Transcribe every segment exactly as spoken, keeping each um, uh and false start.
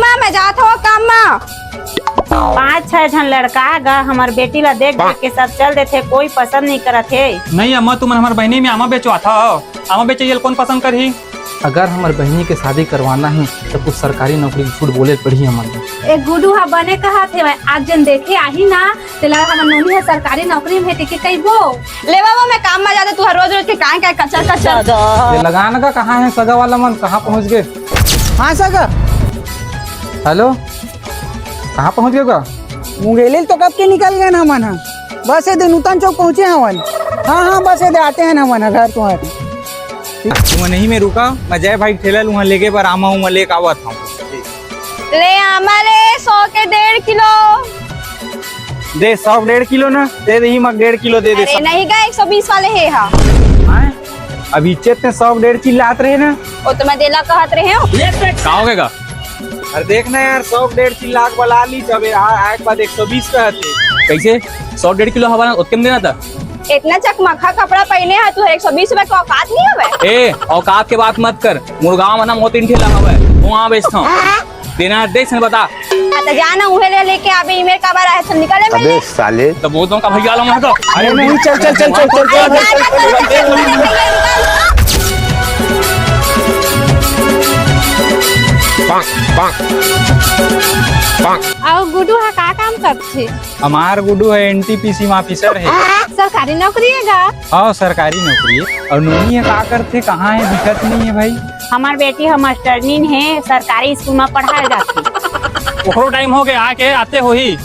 माँ, मैं जात हवं काम मा। पाँच छह झन लड़का गा हमर बेटी ला देख देख के सब चल देथे, कोई पसंद नहीं करत हे। नहीं अम्मा, तुमन हमर बहिनी में आमा बेचवात हव, आमा बेचे ल कौन पसंद करही? अगर हमर बहिनी के शादी करवाना हे तो कुछ सरकारी नौकरी झूठ बोले पड़ही हमन ला। ए गुडू हा बने कहत हे, आज जन देखे आही ना, तेला हमर नोनी हा सरकारी नौकरी में हे, तेके कहिबो। ले बाबा, मैं काम मा जात हवं, तुहर रोज रोज के काय काय कचर कचर। ये लगान का कहाँ है सगा वाला मन, कहाँ पहुँच गए? हाँ सगा। हेलो, कहाँ पहुँच गए का? मुंगेली तो कब के निकल गए ना हमन हा। बस ये दे नूतन चौक पहुँचे हवन। हाँ हाँ, बस ये दे आते हैं ना हमन हा घर तुम्हारे। तुम नहीं में रुका, मैं जय भाई ठेला लुहा लेके बर आमा हूँ, मैं लेके आवत हूँ। ले आमा ले, सौ के डेढ़ किलो। दे, सौ के डेढ़ किलो ना, दे दे, ही मग डेढ़ किलो दे दे। अरे नहीं गा, एक सौ बीस वाले हे हा। हाँ? अभी इज्जत ने सौ के डेढ़ चिल्लात रहे ना। वो तो मैं देला कहत रहे हूँ। का हो गया? अरे देख ना यार, सौ के डेढ़ चिल्ला के बला ली, सब आ-, आए के बाद एक सौ बीस कहत हे। कैसे? सौ डेढ़ किलो हवा ना, उतने में देना था। इतना चकमका कपड़ा पहने है तू, एक सौ बीस रुपए का औकात नहीं हवे। ए, औकात के बात मत कर। मुरगांव में ना मोतीन ठेला हवे, वहाँ बेचता हूँ। देना है, देख से बता। हाँ, तो जाना उहे ले लेके आबे, ई मेर काबर आए, चल निकल ले मेरे। अबे साले। तो बोल दो का भैया ला मैं तो। अरे नहीं, चल, चल, चल। अउ गुडू हा का काम करथे? हमार गुडू है, एनटीपीसी में ऑफिसर है। सरकारी नौकरी है गा? हाँ, सरकारी नौकरी है। और नोनी है, का करथे, कहाँ है, दिखत नहीं है भाई। हमार बेटी ह मास्टरनीन हे, सरकारी स्कूल म पढ़ाए जाथे। ओकरो टाइम हो गए, आके आते होही।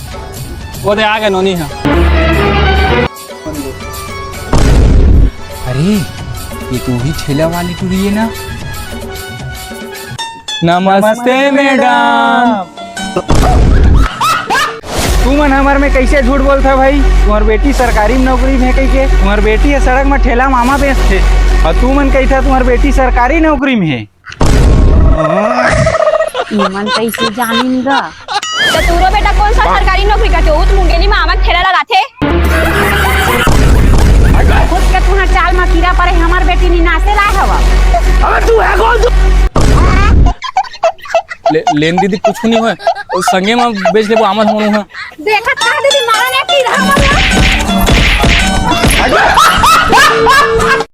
वो दे आ गए नोनी ह। अरे, ये तो वही ठेला वाली टुरी है ना? नमस्ते मैडम। तू मन हमर में कैसे झूठ बोलथा भाई? तुम्हार बेटी सरकारी नौकरी में कहिके, तुम्हार बेटी ह सड़क में ठेला म आमा बेचथे, और तू मन कहिथा तुम्हार बेटी सरकारी नौकरी में हे। इमन कैसे जानिन गा? त तोरो बेटा कौन सा सरकारी नौकरी करथे? वो तो मुंगेली में आमा के ठेला लगाथे। खुद के तुहार चाल में कीड़ा पड़े, हमर बेटी निनासे लाए हवा। अबे तू है कौन? ले, लेन दीदी कुछ नहीं होय, वो संगे में बेच लेबो, आमन होनो है। देखत का दीदी, मारा ने की रहा।